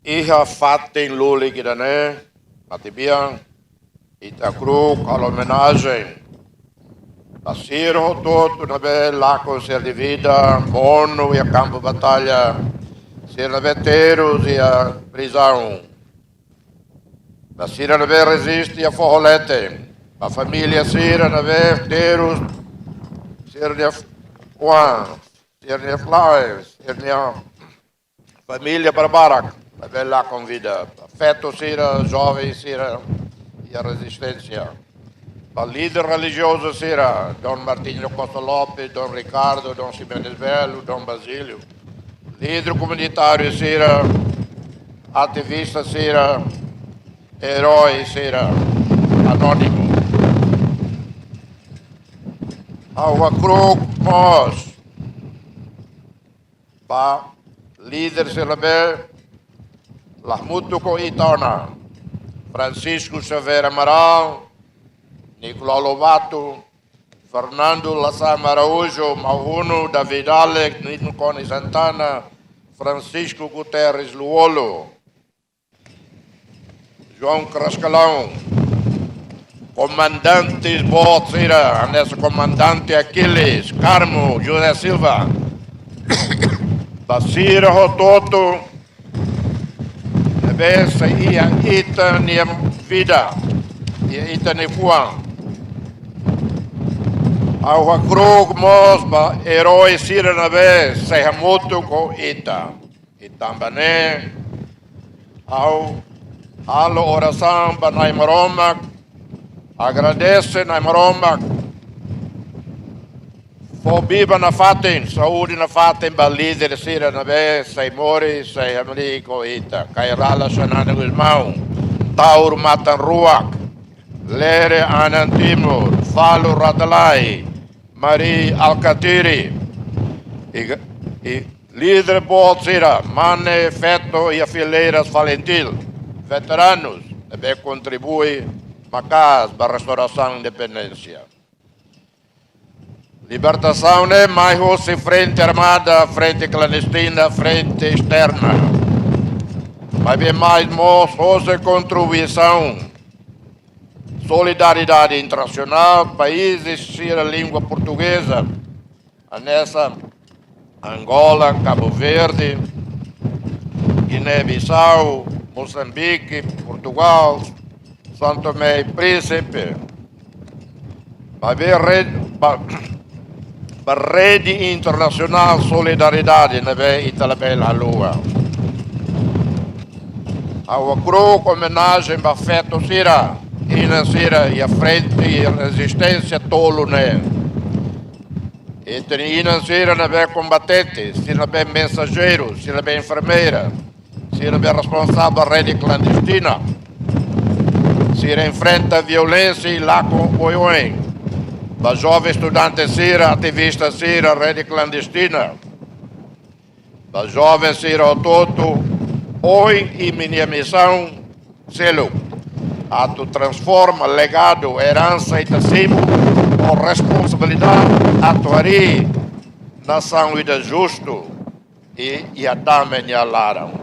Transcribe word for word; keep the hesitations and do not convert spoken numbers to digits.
Iha fatin lulik ida-ne'e, matebian, ita hakru'uk halo omenajen ba sira hotu-hotu ne'ebé lakon sira-nia vida monu iha kampu batalla, sira ne'ebé terus iha prizaun, ba sira ne'ebé reziste iha foho leten, ba família sira ne'ebé terus sira-nia oan, sira-nia flaes, sira-nia família barbarak ne'ebé lakon vida, ba feto sira, joven sira iha rezisténsia, ba líder relijiozu sira, Dom Martinho Costa Lopes, Dom Ricardo, Dom Ximenes Belo, Dom Basílio, líder komunitáriu sira, ativista sira, erói sira, anónimu. Ha'u hakru'uk mós ba líder sira ne'ebé la hamutuk ho ita ona, Francisco Xavier Amaral, Nicolau Lobato, Fernando Lasama Araújo, Maun Hunu, David Alex, Nino Konis Santana, Francisco Guterres Lú-Olo, João Crascalão, komandantes boot sira, hanesan komandante Aquiles, Carmo, José Silva, ba sira hotu-hotu ne'ebé sei iha ita-nia vida, iha ita-nia fuan. Ha'u hakru'uk mós ba erói sira ne'ebé sei hamutuk ho ita. I tanba ne'e, ha'u halo orasaun ba Na'i Maromak, agradese Na'i Maromak, fó biban nafatin, saúde nafatin ba líder sira ne'ebé sei moris, sei hamriik ho ita. Kay Rala Xanana Gusmão, Taur Matan Ruak, Lere Anan Timur, Falu Rada Laek, Mari Alkatiri, i, i líder boot sira, mane feto iha fileiras FALINTIL, veteranus ne'ebé kontribui maka'as ba restaurasaun independénsia. Libertasaun ne'e mai hosi frente armada, frente klandestina, frente esterna. Maibé mai mós hosi kontribuisaun solidariedade internasionál, países sira língua portugeza, hanesan Angola, Cabo Verde, Guiné-Bissau, Moçambique, Portugal, São Tomé e Príncipe. Maibé rede, ba, ba rede internasionál solidariedade ne'ebé ita labele haluha. Ha'u hakru'uk omenajen ba feto sira, inan sira iha frente rezisténsia tolu ne'e. Ita-nia inan sira ne'ebé kombatente, sira ne'ebé mensajeiru, sira ne'ebé enfermeira, sira ne'ebé responsavel rede klandestina. Sira enfrenta violénsia i lakon oioin. Ba joven estudante sira, ativista sira, rede klandestina. Ba joven sira hotu-hotu, ohin imi-nia misaun seluk atu transforma legadu, eransa ita simu ho responsabilidade atu harii nasaun ida justu i iha dame nia laran.